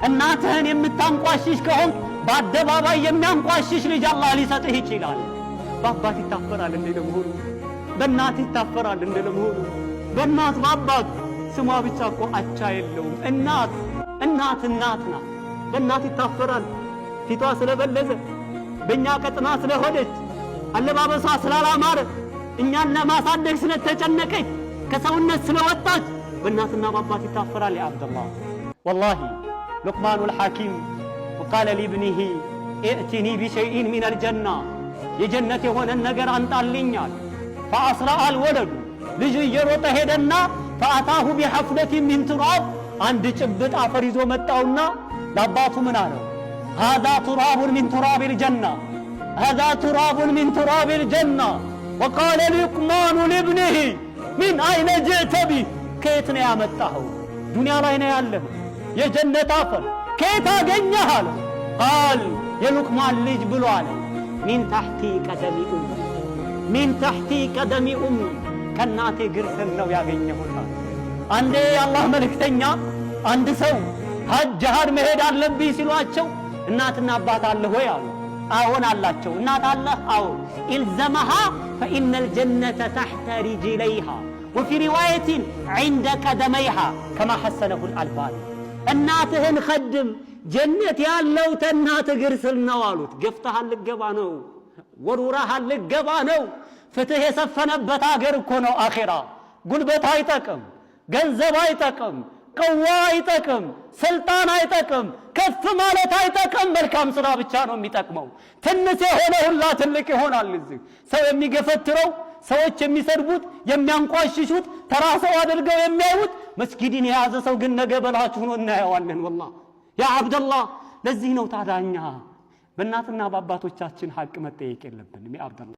እናትህን የምታንቋሽሽ ከሆንክ በአደባባይ የሚያንቋሽሽ ልጅ አላህ ሊሰጥህ ይችላል። በአባት ይታፈራል እንዴ ለመሆኑ? በእናት ይታፈራል እንዴ ለመሆኑ? በእናት በአባት ስሟ ብቻ እኮ አቻ የለውም። እናት እናት እናት ናት። በእናት ይታፈራል። ፊቷ ስለበለዘ፣ በእኛ ቀጥና ስለሆነች፣ አለባበሷ ስላላማረ፣ እኛን ለማሳደግ ስለተጨነቀች፣ ከሰውነት ስለወጣች በእናትና በአባት ይታፈራል። يا አብደላህ፣ والله لقمان الحكيم وقال لابنه ائتني بشيء من الجنة፣ የጀነት የሆነን ነገር አምጣልኛል። فأسرع الولد፣ ልጁ እየሮጠ ሄደና فأتاه بحفنة من تراب፣ አንድ ጭብጥ አፈር ይዞ መጣውና ለአባቱ ምን አለው? هذا تراب من تراب الجنة، هذا تراب من تراب الجنة። وقال لقمان لابنه من أين جئت به? ከየት ነው ያመጣኸው? ዱንያ ላይ ነው ያለህ፣ የጀነት አፈር ከየት አገኘህ አለ። قال፣ የሉቅማን ልጅ ብሎ አለ፣ من تحت قدم أمي، من تحت قدم أمي፣ ከእናቴ እግር ስር ነው ያገኘሁት። አንዴ የአላህ መልእክተኛ አንድ ሰው ሀጅ ጅሃድ መሄድ አለብኝ ሲሏቸው እናትና አባት አለህ ወይ አሉ። አዎን አላቸው። እናት አለህ? አዎን። إلزمها فإن الجنة تحت رجليها وفي رواية عند قدميها كما حسنه الألباني። እናትህን ኸድም፣ ጀነት ያለው ተናት እግር ስር ነው አሉት። ገፍተህ ልገባ ነው፣ ወርውራህ ልገባ ነው። ፍትህ የሰፈነበት አገር እኮ ነው አኼራ። ጉልበት አይጠቅም፣ ገንዘብ አይጠቅም፣ ቅዋ አይጠቅም፣ ስልጣን አይጠቅም፣ ከፍ ማለት አይጠቅም። መልካም ስራ ብቻ ነው የሚጠቅመው። ትንሽ የሆነ ሁላ ትልቅ ይሆናል። እዚህ ሰው የሚገፈትረው፣ ሰዎች የሚሰድቡት፣ የሚያንቋሽሹት፣ ተራ ሰው አድርገው የሚያዩት መስጊድን የያዘ ሰው ግን ነገ በላችሁ ሆኖ እናየዋለን። والله يا አብደላህ፣ ለዚህ ነው ታዲያ እኛ በእናትና በአባቶቻችን ሐቅ መጠየቅ የለብንም። يا አብደላህ።